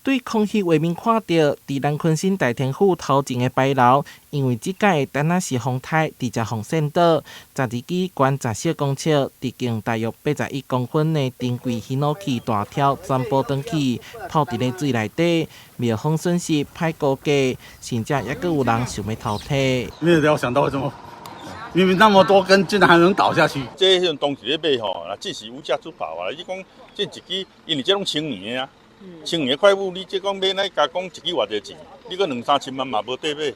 對空氣畫面看著，佇南鯤鯓大天府頭前的牌樓，因為這擺單若是風颱，直接予鉎倒。12支懸14公尺、直徑大約81公分的珍貴ヒノキ大柱全部斷去，泡佇咧水內底，廟方損失歹估計，甚至猶閣有人想欲偷提。沒有料想到這麼明明那麼多根，竟然還能倒下去。這彼陣當時咧買吼，若只是有價出跑啊！你講這一支，因為這攏千年的啊。千年的檜木，你這講買來加講一支偌濟錢？你閣兩三千萬嘛無得買。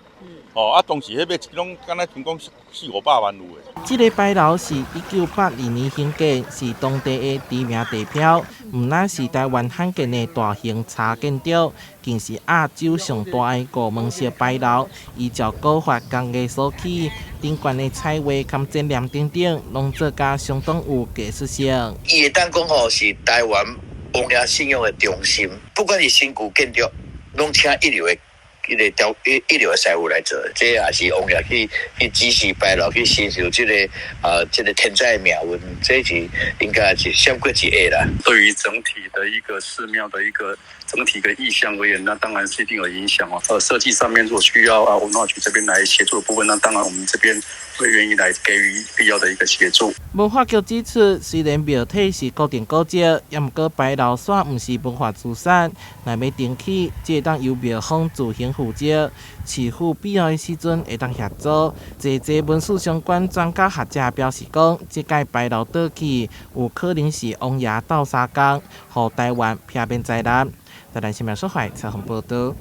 哦，啊，當時彼買一支攏敢若聽講四五百萬有的。這个牌樓是1982年興建，是當地的知名地標，毋但是台灣罕見的大型柴建築，更是亞洲上大的五門式牌樓。依照古法工藝所起，頂懸的彩畫佮剪黏等等，攏做甲相當有藝術性。伊會當講吼是台灣王爺信仰的中心，不管是新舊建築，攏請一流的、一個雕一一流的師傅來做，這也是王爺去指示牌樓去承受這個天災的命運，這是應該是閃過一下啦。對於整體的一個寺廟的一個整體的意象而言，那當然是一定有影響哦。設計上面如果需要啊文化局這邊來協助的部分，那當然我們這邊會願意來給予必要的一個協助。文化局指出，雖然廟體是國定古蹟，猶毋過牌樓煞毋是文化資產，若欲重起，這會當由廟方自行負責，市府必要的時陣會當協助。濟濟文史相關專家學者表示講，這擺牌樓倒去，有可能是王爺鬥相共，予台灣避免災難。台南新聞所採訪報導。